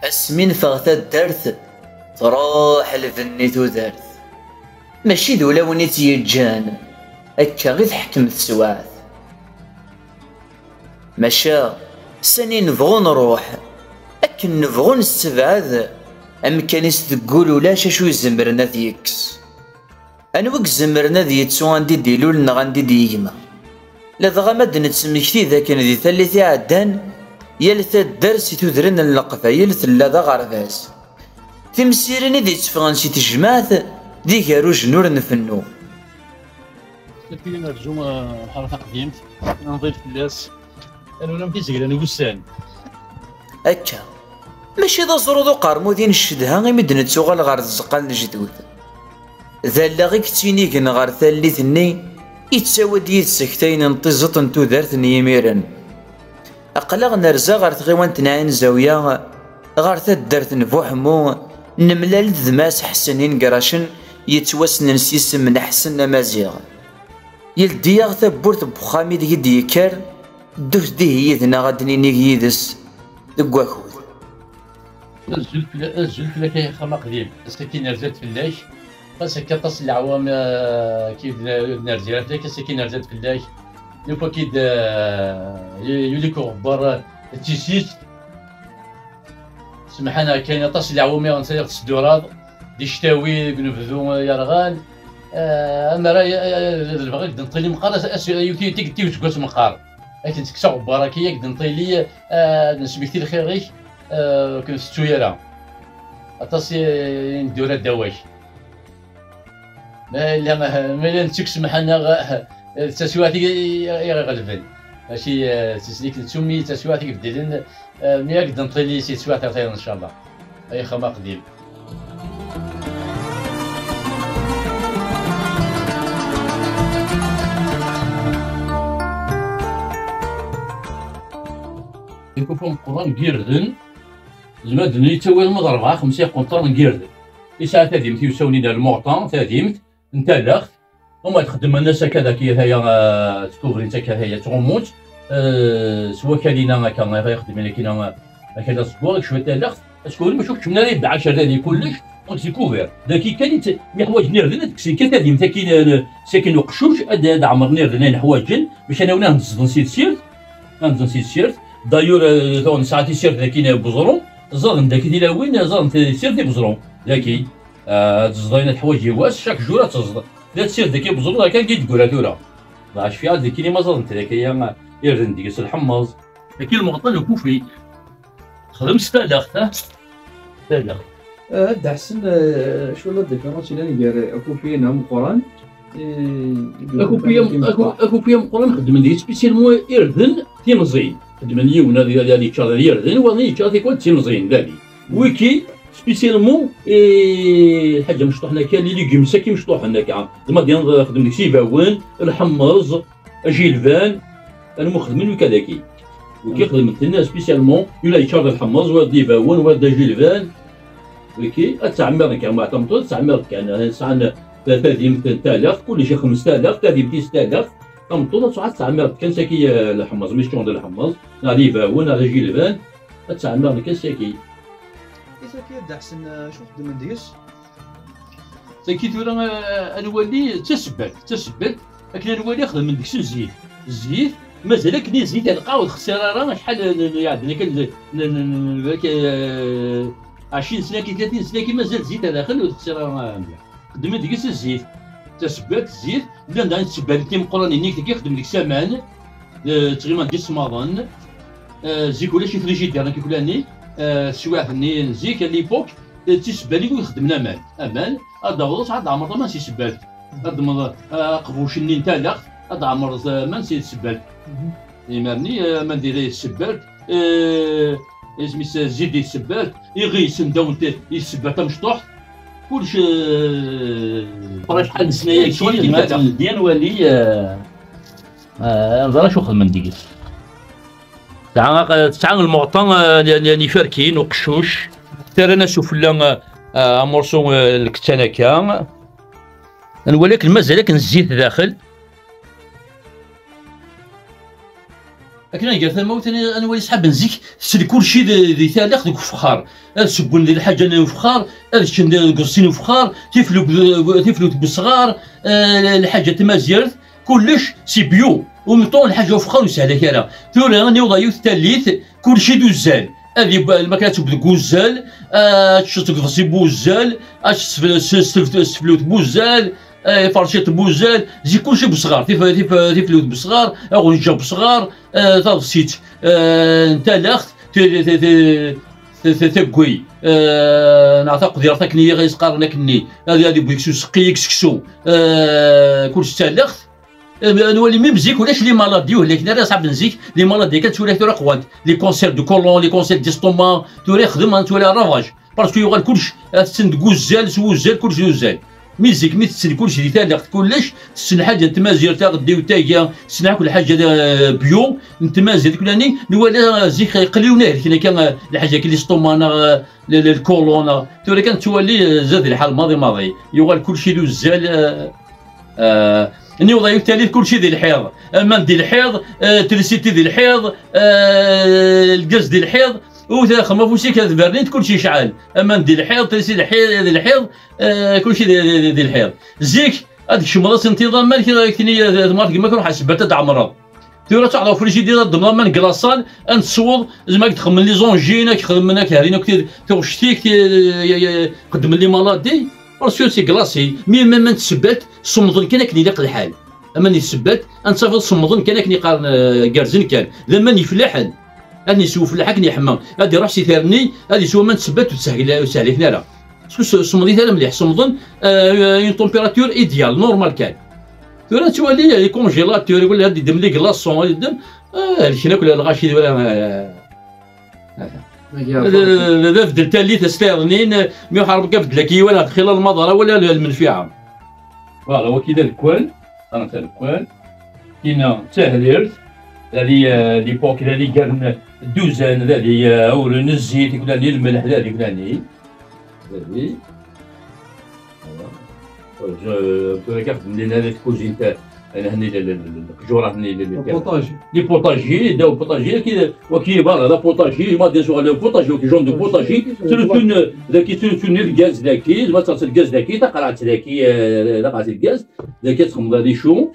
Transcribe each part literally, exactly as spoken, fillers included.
Asmi neffeɣ taddart, truḥ lbenni tudert. Mačči d ulawen i tt-yeǧǧan, akka i teḥkem teswaɛt. Maca, sani nebɣu nruḥ, akken nebɣu nessebɛed, amkan-is deg wul ulac acu izemren ad t-yekkes. Anwa i izemren ad yettu anda i d-ilul neɣ anda i d-yegma? Ladɣa ma d-nettmekti d akken di tallit iɛeddan, yal taddart si tudrin n Leqbayel tella d aɣerbaz. Timsirin i d-itteffɣen si tejmaɛt d igerrujen ur nfennu. Akken nerǧu, eh, lḥara taqdimt, nḍil fell-as, ad nwali amek i zeglen wussan. Akka. Mačči d aẓru d uqermud i ncedha imi d-nettuɣal ɣer tzeqqa n lejdud. D allaɣ i yettinigen ɣer tallit-nni, yettawi-d yid-s aktayen n tiẓeṭ n tudert n yimiren. Aql-aɣ nerza ɣer tɣiwant n Ɛin Zawiya, ɣer taddart n Buḥemmu, nemlal-d d Mass Ḥsen Ingrachen, yettwassnen s yisem n Ḥsen Amaziɣ. Yeldi-yaɣ tawwurt n wexxam ideg i d-yekker, ddut dihi yid-neɣ ad d-ninig yid-s deg wakud. Azul fell-, azul fell-ak ay axxam aqdim. Ass-agi nerza-d fell-ak. Ɣas akka aṭas n leɛwam, eh, ki d-, d-nerzi fell-ak, ass-agi nerza-d fell-ak. Nufa-k-id, eh, y-, yuli-k uɣebbar, eh, d tisist. Semḥan-aɣ kan aṭas n leɛwam i ɣ-, i ɣ-tedduraḍ. Di cctawi, deg unebdu, eh, yerɣan. Eh, amar ay, ay, ay, ad lebɣi deg d-neṭṭili meqqar, as, as, yiwet, yiwet, yiwet seg wass meqqar. Akken tekkes aɣebbar-agi, ad d-neṭṭili, eh, ad nesmekti lxir-ik, eh, ur ken-tettu ara. Aṭas i, i neddura ddaw-ak. Ma yella, ma yella nettu-k semḥan-aɣ, eh, d taswiɛt i, i, i ɣ-iɣelben. Mačči, eh, d tislit nettu, mi d taswiɛt i ibeddlen, eh, mi ad d-neṭṭili si teswiɛt ar tayeḍ, ncallah. Ay axxam aqdim. Ikufa meqqren n yirden, zmer ad d-nini yettawi alma d rebɛa, xemsa iqenṭaren n yirden. Yesɛa tadimt i usawen-in ar lmuɣṭa, tadimt n talaxt, uma txeddem anas akka d akya taya, eh, tkubrint akka taya, ttɣummunt, eh, s wakal-ina akka, eh, ixeddmen akina, eh, akal azeggaɣ, cwiṭ talaxt, askubri mačči ur keččmen ara yebɛac ar dagi kullec, donc c'est couvert. Dagi kan i tt-, mi ḥwaǧen irden, ad kksen kan tadimt akkin, eh, sakin uqeccuc, ad, ad ɛemren irden ayen ḥwaǧen, bac ad awen ad ten-ẓden si tessirt, ad ten-ẓden si tessirt. D'ailleurs, eh, tuɣ nesɛa tissirt dagi n Buẓrum, ẓẓaden dagi tilawin, ẓẓaden tissirt di Buẓrum, dagi. Ah, ad ẓḍayen ad ḥwaǧ i wass, chaque jour ad teẓḍ. La tessirt dagi beẓru, akka i d-teggra tura. Dɣa cfiɣ ad d-ikkini ma ẓaḍent dagi, ya, irden deg-s lḥemmeẓ. Dagi lmeɣṭa n ukufi. Xdem s talaxt, ha? Talaxt. Ah, Dda Ḥsen, ah, acu la différence yellan gar akufi-a ameqqran, eh, Akufi am-, aku-, akufi ameqqran xeddmen deg spécialement irden timẓin. Xeddmen yiwen ad, ad, ad yeččar d irden, waḍen yeččar tikwal d timẓin, dali. Wiki, spécialement, eh, lḥaǧa mecṭuḥen akka, les légumes-agi mecṭuḥen akka. Zma d-yanḍ xedmen deg-s ibawen, lḥemmeẓ, ajilban, anmu xedmen wika daki. Wiki xedmen-ten spécialement, yula yeččar d lḥemmeẓ, wa d ibawen, wa d ajilban. Wiki, ad ttɛemmiren kan, ma tameṭṭut ad ttɛemmiren kan, eh, sɛan ta-, tadimt n talaxt, kullec ixdem s talaxt, tadimt-is s talaxt, tameṭṭut ad tɛad ttɛemmiren kan saki, eh, lḥemmeẓ, mi ččuren d lḥemmeẓ, neɣ d ibawen, neɣ d ajilban, ad ttɛemmiren kan saki. I tagi, a Dda Ḥsen, eh, acu xeddmen deg-s? Tagi tura, eh, ad nwali d tasebbalt, d tasebbalt, akken ad nwali xedmen deg-s zzit. Zzit, mazal akken i zzit ar lqaɛ ur txessir ara, acḥal n, n, iɛeddan akken n, n, n, n, n, eh, ɛecrin sna-agi, tlatin sna-agi, mazal zzit ar daxel ur txessir ara, eh, mliḥ. Xeddmen deg-s zzit. Tasebbalt, zzit, llan daɣen tsebbalt timeqqranin-nni, tagi xeddmen deg-s aman, eh, ttɣiman d isemmaḍen. Eh, zik ulac i frigidaire, nekk kulani, eh, teswiɛt-nni n zik, à l'époque, eh, d tisebbalin i ixeddmen aman. Aman, ad d-taweḍ, ad d-tɛemreḍ aman si tsebbalt. Ad d-tmeḍ, eh, aqbuc-nni n talaxt, ad d-tɛemreḍ, eh, aman si tsebbalt. Imerni, eh, aman diri tsebbalt, eh, isem-is, eh, zzit di tsebbalt, iɣi yessendawen ti-, i tsebbalt tamecṭuḥt, kullec, eh, acḥal n sna-yagi, ttwali kan ma talaxt. Ldi ad nwali, eh, eh, nẓer acu xedmen deg-s. Tesɛa, tesɛa lmuɣṭa, eh, n, n, n iferkin, uqeccuc, terra-as ufella, eh, eh, amurṣu, eh, n lkettan akka. Nwali akken mazal akken zzit daxel. Akken ad nger tamawt, ad nwali ṣḥab n zik, tessen kulci di, di talaxt deg ufexxar. Ad sewwen di lḥaǧa n ufexxar, ad ččen di, deg uẓeṭṭa n ufexxar, tiflut, tiflut n wesɣar, eh, lḥaǧa n tmazirt, kullec c'est bio. Umeṭṭu lḥaǧa n ufexxar ur sehlak ara. Tura ad niweḍ ɣer yiwet tallit, kulci d uzzal. Ad yeww lmakla ad teww deg uzzal, ad teččeḍ deg uḍebsi n uzzal, ad teččeḍ s, s, s, s teflut n uzzal, eh, iferciṭ n uzzal, zik kulci n wesɣar, tif-, tif-, tiflut n wesɣar, aɣenǧa n wesɣar, eh, taḍsit, eh, n talaxt, ti-, ti-, ti-, ti-, ti-, taggi, eh, neɣ taqdirt akken i s-qqaren akkenni, ad, ad yeww deg-s useqqi, deg seksu, eh, kulci d talaxt. Eh, nwali même zik ulac les maladies, ur hlaken ara ṣab n zik, les maladies kan ttwali tura qwant, les cancers du côlon, les cancers d'estomac, tura ixdem ad ttwali ravage. Parce que yuɣal kullec, ad tetten deg uzzal, s uzzal, kullec d uzzal. Mi zik, mi tetten kullec di talaxt, kullec, tessen ḥaǧa n tmazirt, taɣeddiwt, tagi, tessen akk lḥaǧa, eh, bio, n tmazirt, kulani, nwala, eh, zik, qliwen ahelken akka, eh, lḥaǧa akka, l'estomac, neɣ, eh, le, le, le côlon, neɣ. Tura kan ttwali, eh, zad lḥal maḍi maḍi. Yuɣal kullec d uzzal, eh, eh, niweḍ yiwet tallit kullec di lḥiḍ. Aman di lḥiḍ, eh, trisiti di lḥiḍ, eh, lgaz di lḥiḍ, u taxem afus-ik ad bernint, kullec yecɛel. Aman di lḥiḍ, trisiti di lḥiḍ, di lḥiḍ, eh, kullec di, di, di, di lḥiḍ. Zik, ad tkecmeḍ ad tentiḍ aman, kra ak-tini, eh, tmart gma, ruḥ ḥesbet ad tɛemreḍ. Tura ad taɛḍeḍ frijidir, ad ddmeḍ aman glasan, ad nesweḍ, zma ad xedmen les angines, ad xedmen, ad herin akk tid-, tuɣect-ik, ti-, xeddmen les maladies, parce que c'est glacé. Mi même ad tsebbalt, semmḍen kan akken ilaq lḥal. Aman i tsebbalt, ad tafeḍ semmḍen kan akken iqqaren, eh, gerrzen kan. D aman ifellaḥen. Ad yeswa ufellaḥ akken yeḥma. Ad iruḥ si terni, ad yeswa aman n tsebbalt ur tsehla-, ur sehliken ara. Parce que s-, semmḍit ara mliḥ. Semmḍen, euh, une température idéale, normale kan. Tura ttwali les congélateurs, wala ad yeddem les glaçons, ad yeddem, ah, helken akk lɣaci, wala, ah, ah. D, d, d, d abdel tallit s tiḍnin, mi uḥerb akka abdel akka, wala xila lmaḍra, wala l-, lmenfiɛa. Voilà, waki d adekwan, qqaren-t adekwan. Tina d tahrirt, d adi, euh, l'époque, d adi garen dduzan, d adi, euh, awren zzit, kulani lmelḥ, d adi kulani. Dagi. Voilà. Tura kan xedmen lina di tkuzint, eh, henni le, le, le, le, leqjurat-nni, le, le, les potagers. Les potagers, ddaw potagers, waki, waki, voilà, la potager, ma des, le potager, waki, genre de potager. Srutun, daki, srutun lgaz daki, ma tserseḍ lgaz daki, taqerɛet daki, eh, taqerɛet lgaz, daki ad txedmeḍ les choux.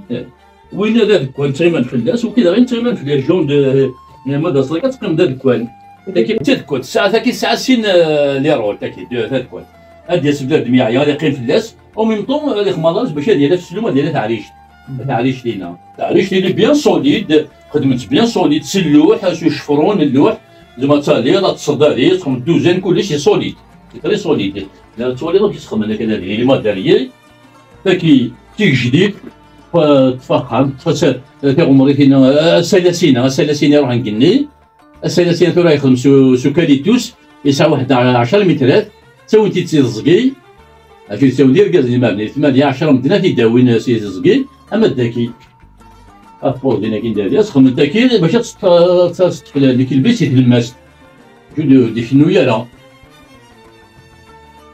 Eh, win d adekwan ttɣiman fell-as, waki daɣen ttɣiman fell-as, genre de, eh, ma d aṣrek ad teqqimeḍ d adekwan. Taki d tadekkwant, tesɛa, taki tesɛa sin, eh, les rôles, taki, de, tadekkwant. Ad d-yas bnadem yeɛya, ad yeqqim fell-as, en même temps, ad ixmaḍ bac ad yali ɣef uslum, ad yali taɛrict. Taɛrict-ina. Taɛrict-ina bien solide, xedmen-tt bien solide, s lluḥ, s ucefrun, lluḥ, zma ad taliḍ, ad teṣṣeḍ, ad teqqim dduzan, kullec est solide. C'est très solide. La, tettwaliḍ amek i s-xedmen akka, les matériels. Taki, d tigejdit, fa-, tfaxxamt, tfasat, eh, tiɣemrit-ina, eh, asalas-ina, asalas-ina iruḥen deg igenni. Asalas-ina tura yexdem s u-, s ukalitus, yesɛa waḥed ɛecra mitrat, ttawin-t-id si teẓgi, acu yettawin d irgazen imarni, tmanya, ɛecra medden ad t-id-awin si teẓgi, ama d daki. Appoḍ din akin dadi, ad xedmen taki, bac ad teṭṭef, ad teṭṭef lek-, lbis i tlemmast. Ur d-, ur d-icennu ara.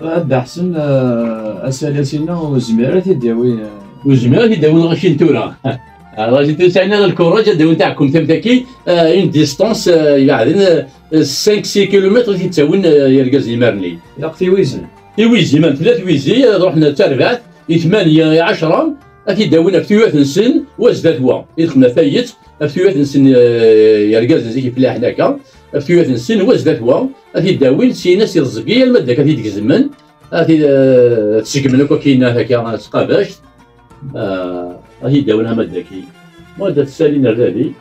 A Dda Ḥsen, eh, asalas-ina ur zmir ad t-id-yawi, eh. Ur zmir ad t-id-yawi lɣaci n tura. Lɣaci n tura sɛin ara lkuṛaǧ ad d-awin taɛkumt am taki, eh, une distance, eh, ibeɛden, eh, cinq six kilomètres i t-id-ttawin, eh, yergazen imarni. Ilaq tiwizi. Tiwizi, ma tella twizi, ad ruḥen d tarbaɛt, i tmanya, i ɛecra, ad t-id-awin ɣef tuyat-nsen, wa zdat wa. I dexlen ɣer tayet, ɣef tuyat-nsen, eh, yergazen zik ifellaḥen akka, ɣef tuyat-nsen, wa zdat wa, ad t-id-awin, syin ad s-iẓẓeg, alma d akka ad t-id-gezmen, ad t-id-, eh, ad t-seggmen akk akkin, ad akka, s tqabact, eh, ad t-id-awin ama d daki. Ma ad t-ssalin ar dadi.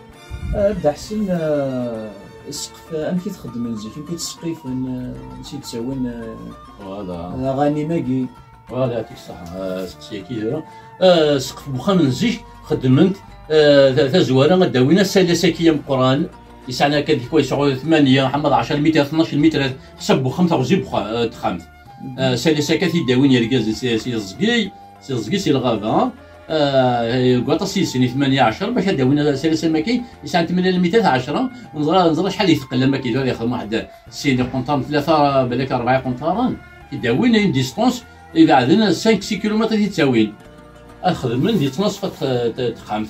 Eh, Dda Ḥsen, eh, ssqef, amek i t-xeddmen zik, amek i t-sqifen, eh, ansi d-ttawin, eh, voilà, aɣanim-agi? Voilà, yɛṭik ṣṣeḥḥa, eh, seqsi-agi tura. Eh, ssqef n wexxam n zik xeddmen-t, eh, ta-, tazwara ad d-awin asalas-agi ameqqran, yesɛan akka di kwa yesɛu tmanya, ḥama d ɛecra mitrat, tnac mitrat, ḥsab n wexxam, teɣzi n wexxam, eh, texxamt. Eh, asalas-agi ad t-id-awin yergazen si, si Teẓgi, si Teẓgi, si lɣaba, eh, deg waṭas yid-sen i tmanya ɛecra, bac ad d-awin asalas am wagi, yesɛan tmanya lmitrat ɛecra, neẓra, neẓra acḥal i teqqel am wagi, tura yexdem waḥed sin iqenṭaren, tlata, balak rebɛa iqenṭaren, i d-awin une distance ibeɛden cinq six kilomètres i t-id-ttawin. Ad xedmen di tnaṣfa t-, t-, texxamt.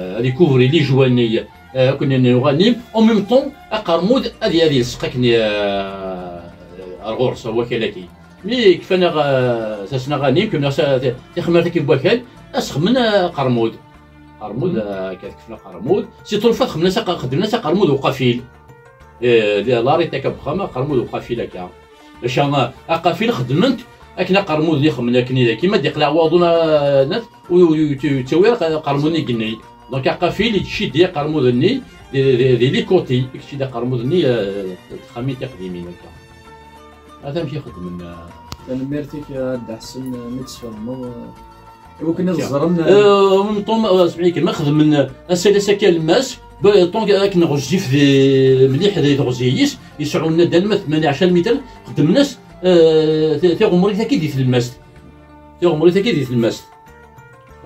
euh, ad ikuvri les joints-nni, euh, akk n uɣanim, en même temps, aqermud ad, ad yelseq akken, euh, ar ɣur-s wakal-agi. Mi kfan aɣ-, tasen aɣanim, kemmleɣ sa-, ti-, tixmert-agi n wakal, ad sxemmen aqermud. Aqermud, euh, akka ad kfen aqermud. Si ṭṭrufa xemmen-as aqa-, xedmen-as aqermud uqafil. Eh, la, la rite akka n uxxam, aqermud uqafil akka. Maca, ah, aqafil xedmen-t akken aqermud-nni xemmen akken i daki, ma d-iqleɛ waḍu na-, nat, ur, ur, ur yettawi ara aqermud-nni igenni. Donc, aqafil yettcidi aqermud-nni di, di, di likoti, yettcidi aqermud-nni, eh, d texxamin tiqdimin akka. Ata amek i xedmen, eh. Tanemmirt-ik, a Dda Ḥsen, mi d-tesfehmeḍ, eh, i wakken ad ẓren, eh, eh, en même temps, eh, semḥ-iyi kan, ma xedmen, eh, asalas akka alemmas, ba-, donc akken ɣezzif di, mliḥ di teɣzi-is, yesɛu nadal ma tmanya ɛecra lmitrat, xedmen-as, eh, ti-, tiɣemrit-agi di tlemmast. Tiɣemrit-agi di tlemmast.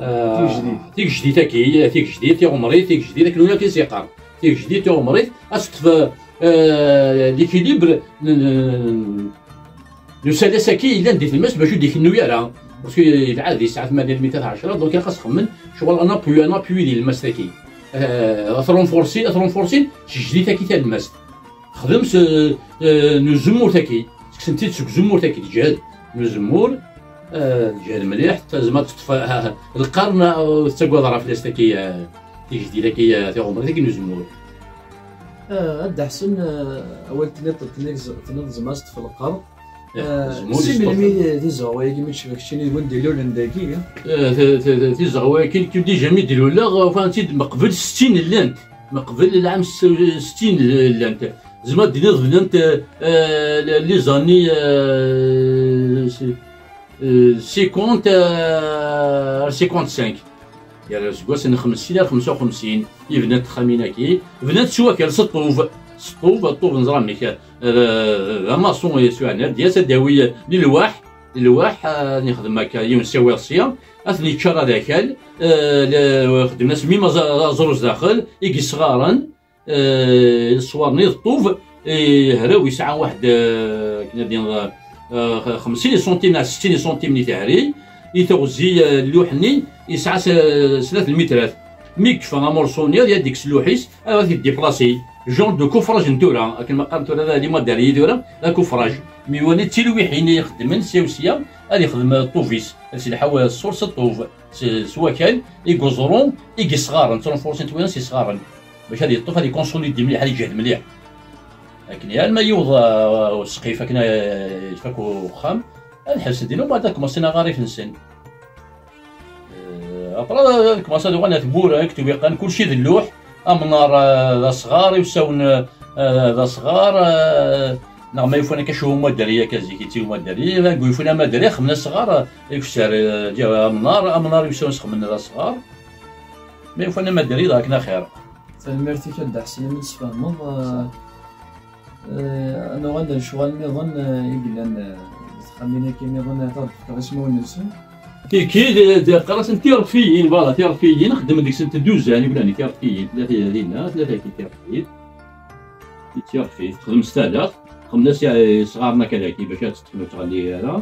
Eh, tigejdit. Tigejdit-agi, eh, tigejdit, tiɣemrit, tigejdit, akken ula i s-yeqqar. Tigejdit, tiɣemrit, ad teṭṭef, eh, l'équilibre n, n, n usalas-agi yellan di tlemmast, bac ur d-ikennu ara. Parce que yebɛed, yesɛa tmanya lmitrat ɛecra, donc ilaq ad s-xemmen ccɣel un appui, un appui di tlemmast-agi. Eh, ad t-renforcer, ad t-renforcer s tejdit-agi talemmast. Xdem s, eh, n uzemmur-agi. Kksen-t-id seg uzemmur-agi, lǧehd n uzemmur, eh, lǧehd mliḥ, tazma teṭṭef, eh, lqern, eh, ur tettagad ara fell-as tagi, eh, tigejdit-agi, eh, tiɣemrit-agi n uzemmur. Eh, a Dda Ḥsen, eh, awal tenniḍ, tenniḍ, tenniḍ tzemreḍ teṭṭef lqern. Eh, eh, zemmur si melmi tizeɣwa-agi mi d-tecfa keččini d win d-ilulen dagi? Eh, t-, t-, t-, tizeɣwa-agi, nekkini déjà mi d-luleɣ, ufan-tt-id meqbel settin llant. Meqbel lɛam s-, settin llant. Zma d-iniḍ bnant, eh, eh, les années, eh, si-, eh, cinquante, eh, cinquante-cinq. Gar aseggas n xemsin ar xemsa u xemsin i bnant texxamin-agi. Bnant s wakal, s ṭṭub. S ṭṭub, ṭṭub neẓra amek, eh, d amaṣun yesɛan. Ad d-yas ad d-yawi lelwaḥ, lelwaḥ, eh, ad nexdem akka yiwen s wayeḍ sya. Ad ten-yeččar ad akal, eh, le-, xedmen-as mim aẓ-, aẓru zdaxel, i yesɣaren, eh, leṣwar-nni d ṭṭub, eh, hraw yesɛa waḥed, eh, akken ad d-iniḍ, eh, xemsin iṣuntim neɣ settin iṣuntim n tehri, i teɣzi, eh, lluḥ-nni yesɛa s-, snat lmitrat. Mi yekfa amurṣu-nni, ad yekkes lluḥ-is, ad t-id-déplacer. Genre de coffrage n tura, akken ma qqaren tura, d les madariers tura, d coffrage. Mi wani d tilwiḥin i ixeddmen, sya u sya, ad ixdem ṭṭub-is, ad s-ilḥa ṣṣur s ṭṭub. S, s wakal, i yeẓru, i yesɣaren, ttrenforsin twinas yesɣaren. Bac ad yeṭṭef, ad ikonsolidi mliḥ, ad iǧehd mliḥ. Akken alma yiweḍ, uh, usqif, akken, uh, yefak uxxam, ad ḥelsen din, umbeɛd ad kmaṣin aɣarif-nsen. Uh, après, ad kmaṣin ad uɣalen ar tmura, ak twiqan, kulci d lluḥ, amnar, uh, d asɣar, iwsawen, uh, d asɣar, uh, neɣ ma yufan akka cwiya umadari, akka zik yetti umadari, ma yufan amadari, xemna asɣar, ikser, eh, amnar, amnar yussan s xemna d asɣar. Ma yufan amadari, d akken axir. Tanemmirt-ik a Dda Ḥsen imi d-tesfehmeḍ, eh, eh, ad nuɣal ar lecɣal nniḍen, eh, i yellan, eh, di texxamin-agi nniḍen, eh, ad aɣ-d-tefkeḍ ismawen-nsen. Tiki, d, d, qqar-asen tiṛfiyin, voilà, tiṛfiyin, xeddmen deg-sent dduzan, i yellan tiṛfiyin, tella ti-, dinna, tella tagi tiṛfiyin. Tiṛfit, texdem s talaɣt, xemna s, s, sɣarna akka dagi, bac ad teṭṭef ur tɣelli ara.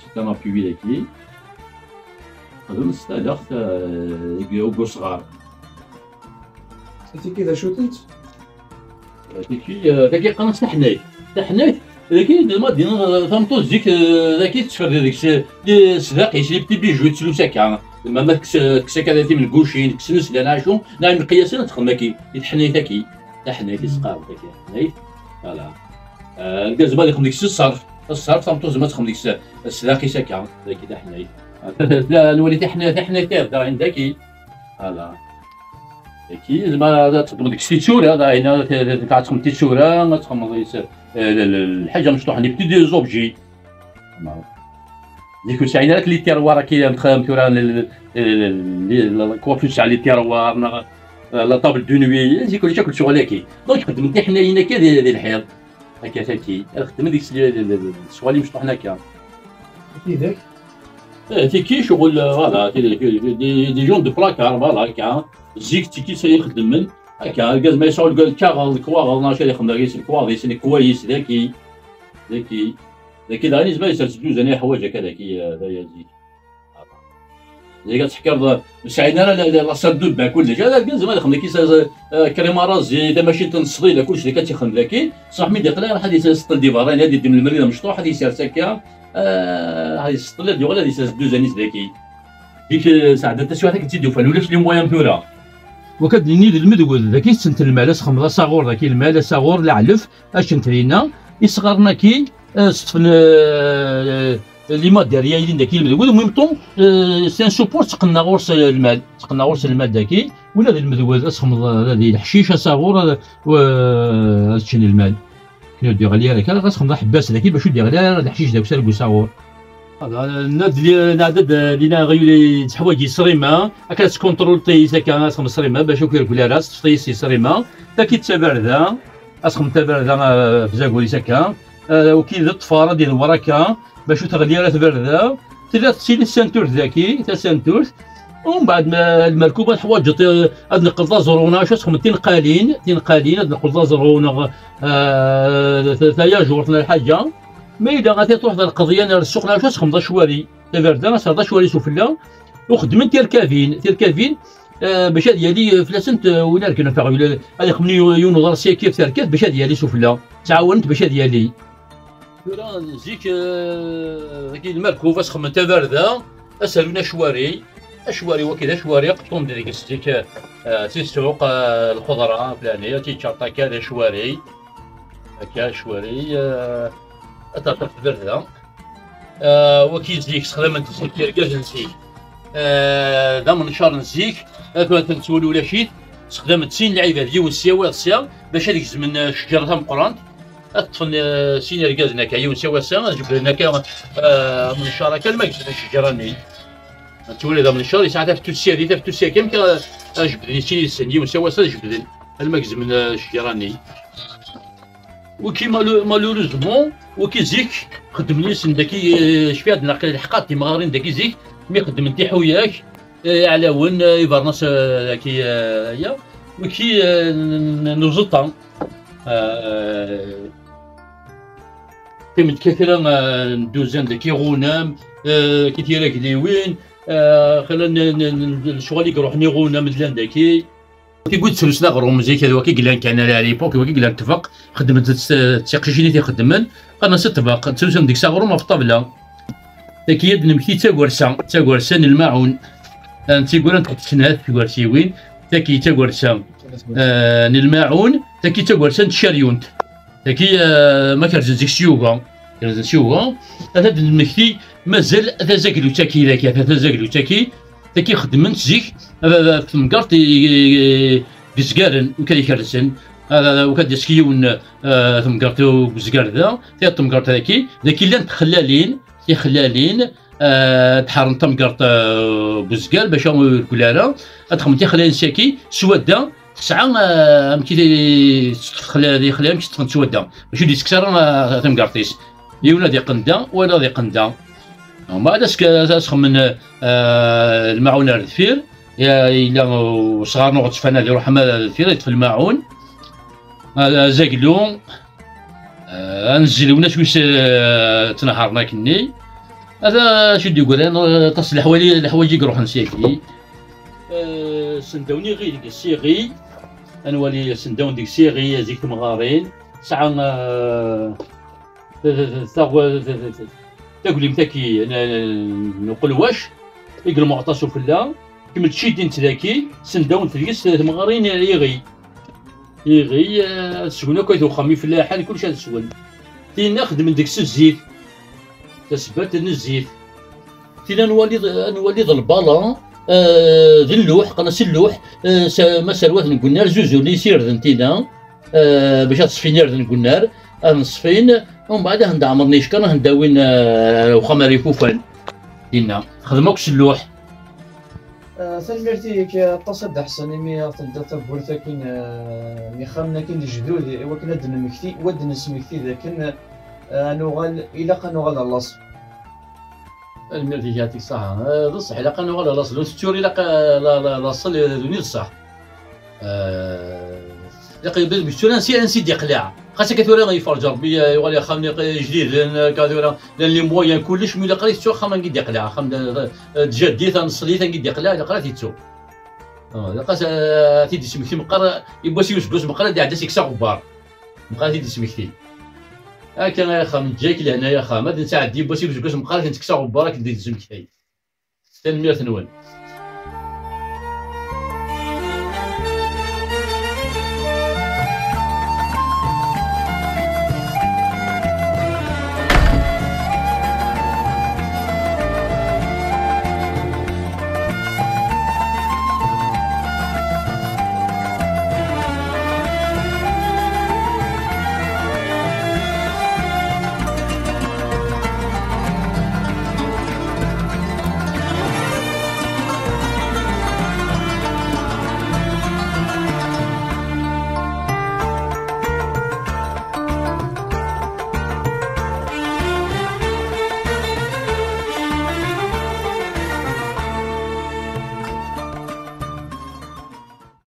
C'est un appui dagi. Xdem s talaɣt, eh, deg, deg usɣar. Tiki d acu-tent? Tiki, eh, tagi qqaren-as taḥnayt. Taḥnayt, dagi, d ma d-, tameṭṭut zik, eh, dagi tettferdi deg-s, eh, sdaq-is, les petits bijoux, tettlus akka. Ma, ma tekkes, tekkes akka d timengucin, tekkes neslan, acu, neɣ imeqyasen, ad texdem aki, i teḥnayt aki. Taḥnayt i s-qqaren, taki, taḥnayt. Voilà. Eh, argaz ma ad ixdem deg-s ṣṣerf, ṣṣerf, tameṭṭut zma ad texdem deg-s, eh, sdaq-is akka, dagi taḥnayt. La, nwali taḥnayt, taḥnayt, eh, da, dagi. Voilà. Daki, zma ad txedmeḍ deg-s titura, d ayen ara t-, t-, ad txedmeḍ titura, ad txedmeḍ is-, eh, l-, l-, lḥaǧa mecṭuḥ-nni, petits objets. Zik ur sɛin ara akk les tiroirs akka, am texxam tura, l-, l-, l-, l-, l-, coiffeuse tesɛa les tiroirs, neɣ, eh, la table de nuit, zik ulac akk lecɣal-agi. Donc, xeddmen tiḥnayin akka di, di lḥiḍ. Akka, tagi, ad xeddmen deg-s l-, l-, l-, lecɣal imecṭuḥen akka. Tidak? Eh, tiki, ccɣel, eh, voilà, ti-, ti-, des, des gens de placard, voilà, akka. Zik, tiki, sa ixeddmen. Akka, argaz ma yesɛu lkaɣeḍ, lekwaɣeḍ, neɣ acu ad ixdem dagi s lekwaɣeḍ-is, lekwayes, daki, daki, daki, daɣen, yezmer yessers dduzan i yeḥwaǧ akka, daki, eh, d aya zik. Zik ad teḥkiḍ, ur sɛin ara la, la, la salle de bain, kullec. Ala, argaz, ma yexdem daki s, eh, crème à raser, tamacint n ṣṣdila, kullec daki ad t-ixdem daki. Ṣaḥ mi d-iqla, ad iseṭṭel di berra, ad iddem lemri d amecṭuḥ, ad yessers akka, eh, ad iseṭṭel, ad yuɣal, ad yessers dduzan-is daki. Zik, eh, sɛedda taswiɛt akken tt-id-ufan, ulac les moyens tura. Wakad nini d lmedwed, daki ssent lmal, asxemḍ, asaɣur, daki lmal, asaɣur, leɛlef, ačen trina, isɣaren-agi, eh, seṭṭfen, eh, les matériels yelin daki lmedwed, en même temps, eh, c'est un support, ttqenna ɣur-s lmal, ttqenna ɣur-s lmal daki, ula d lmedwed, asxemḍ, eh, di leḥcic, asaɣur, eh, w-, ad ččen lmal. Ur d-yeɣli ara kan, ɣas xemḍ aḥebbas daki, bac ur d-yeɣli ara leḥcic deg usaɣur. Nɛedda-d lina aɣyul yettḥwaǧ ṣṣrima, akka ad tkunṭruleḍ tiyita akka, ad txedmeḍ ṣṣrima, bac ur k-irgel ara, teṭṭfeḍ-iyi si ṣṣrima, taki d tabarda, ad txedmeḍ tabarda, eh, ɣef zagur-is akka, eh, waki d ṭṭfer, ad idewwer akka, bac ur teɣli ara tbarda, tella tettili tsanturt daki, tasanturt, umbeɛd ma, lmerkub ad teḥwaǧeḍ, eh, ad neqqel d aẓru, neɣ acu ad txedmeḍ tinqalin, tinqalin, ad neqqel d aẓru, neɣ, eh, ta-, tayajurt, neɣ lḥaǧa. Ma yella ad truḥeḍ ar lqeḍyan, ar ssuq, neɣ acu ad txedmeḍ acwari. Tabarda, ad terreḍ acwari sufella, u xeddmen tirkabin, tirkabin, eh, bac ad yali, eh, fell-asent, eh, win ara ireknen taɣyul, ad ixemmen yu-, yiwen uḍar s yakir terkat bac ad yali sufella, ttɛawanent bac ad yali. Tura zik, eh, dagi lmerkub ad xedmen tabarda, ad s-rrun acwari, acwari waki d acwari, qeṭṭun-d deg-s zik, eh, si ssuq, eh, lxeḍra, flani, ad tt-yeččar akka d acwari, akka acwari, eh, ad tertiḍ tabarda. Ah, waki zik, sexdamen-t zik, irgazen zik. Ah, d amencar n zik, ah, tura tettwali ulac-it, sexdamen-t sin lɛibad, yiwen sya, wayeḍ sya, bac ad gezmen, ah, ccejra tameqqrant, ad ṭṭfen, ah, sin irgazen akka, yiwen sya, wayeḍ sya, ad jebden akka, ah, amencar akka, alma gezmen ccejra-nni. Tettwali d amencar, yesɛa tafettut sya di, tafettut sya kan, ah, ad jebden sin yid-sen, yiwen sya, wayeḍ sya, ad jebden, alma gezmen, ah, ccejra-nni. Waki malu-, malheureusement, waki zik, xeddmen yis-sen daki, eh, cfiɣ ad naqil lḥeqqa timɣarin daki zik, mi xeddmen tiḥuyak, eh, iɛlawen, eh, ibernas, eh, daki, eh, ya, waki, eh, n-, n-, n uẓeṭṭa. Eh, qqiment kan kra, eh, n dduzan daki iɣunam, eh, ki tiragliwin, eh, xala n, n, n, n lecɣal i iruḥen iɣunam llan daki. Tigut tlus d aɣrum zik, d waki yellan kan à l'époque, waki yellan ṭṭbeq, xeddment-tt, tt-, tiqcicin i t-ixeddmen, qqaren-as ṭṭbeq, ttlusun deg-s aɣrum ɣef ṭṭabla. Taki ad d-nemekti d tagersa, d tagersa n lmaɛun. Ah, n tiggura n txeṭṭ snat tgersiwin, taki d tagersa, ah, n lmaɛun, taki d tagersa n tceryunt. Dagi, eh, ma kerzen zik s yuga, kerzen s yuga, ad d-nemmekti mazal tazaglut-agi dagi, tazaglut-agi, dagi xeddmen-tt zik, eh, ɣef temgerḍt i, i, i yezgaren, wi kan ikerrzen, eh, wi kan d-yesken yiwen, eh, temgerḍt i uzgar da, tiyaḍ temgerḍt dagi, dagi llant txellalin, tixellalin, eh, ad ḥerren tamgerḍt, eh, n uzgar, bac ur irgel ara, ad xedmen tixellalin s yagi, s wadda, tesɛa, eh, amek i teṭṭef xla-, di xla-, amek i teṭṭfen swadda. Mačči d-yettekkes ara, eh, tamgerḍt-is. Yiwen ad iqqen da, wayeḍ ad iqqen da. Umbeɛd ad s-, ad s-xemmen, eh, lmaɛun ar deffir. Ya, yella usɣar n uɣettfan ad iruḥ ama ar deffir, ad yeṭṭef lmaɛun. Eh, azaglu, eh, anezzel, ulac wis, eh, ttnehharen akkenni. Ata acu d-yeggran, eh, aṭas n leḥwal-, leḥwayeǧ i iruḥen s yagi. Eh, sendawen iɣi deg siɣi, ad nwali sendawen deg siɣi, zik temɣarin, tesɛa, eh, t-, t-, t-, taɣ-, t-, t-, t-, taglimt-agi n, n, n uqelwac, i yelmeɣ aṭas ufella, kemmel tcidint daki, sendawen deg-s temɣarin iɣi. Iɣi, eh, ad swen akk ayt uxxam, ifellaḥen, kullec ad swen. Tinna xedmen deg-s zzit, tasebbalt n zzit. Tinna ad nwali d, ad nwali d lbala, eh, d lluḥ, qqaren-as lluḥ, eh, s- ma serwat n gunnar, zuzuren isirden tinna, eh, bac ad ṣfin irden n gunnar, ad n-ṣfin, umbeɛd ad hen-d-ɛemren ickan, ad hen-d-awin, eh, ar uxxam ara ikufan. Tinna, xdem akk s lluḥ. Eh, tanemmirt-ik aṭas a Dda Ḥsen, imi aɣ-teldiḍ tawwurt akin, eh, n yixxamen akin lejdud, i wakken ad d-nemmekti, u ad d-nesmekti d akken, eh, ad nuɣal, ilaq ad nuɣal ɣer laṣel. Tanemmirt-ik, yeɛṭik ṣṣeḥḥa. Eh, d ṣṣeḥ, ilaq ad nuɣal ɣer laṣel. Ur tettur ilaq, eh, la, la, laṣel, eh, d win i d ṣṣeḥ. Eh, ilaq ad yebda deg tura ansi, ansi d-iqleɛ. Xas akka tura yefreǧ Rebbi, eh, yuɣal ixxamen iq-, ijdiden, eh, akka tura, llan les moyens, kullec, mi ilaq ara yettu axxam angi d-iqleɛ, axxam d, d, d jaddit, aneṣlit angi d-iqleɛ, ilaq ara t-yettu. Ah, ilaq ad, eh, t-id-ismekti meqqar, yiwwas i useggas meqqar ad d-iɛedda seg-s aɣebbar. Meqqar ad t-id-ismekti. Akka ay axxam, neǧǧa-yak lehna ay axxam. Ad nettɛeddi yiwwas i useggas meqqar ad k-nettekkes aɣebbar, ad k-d-id-ismekti. Tanemmirt-nwen.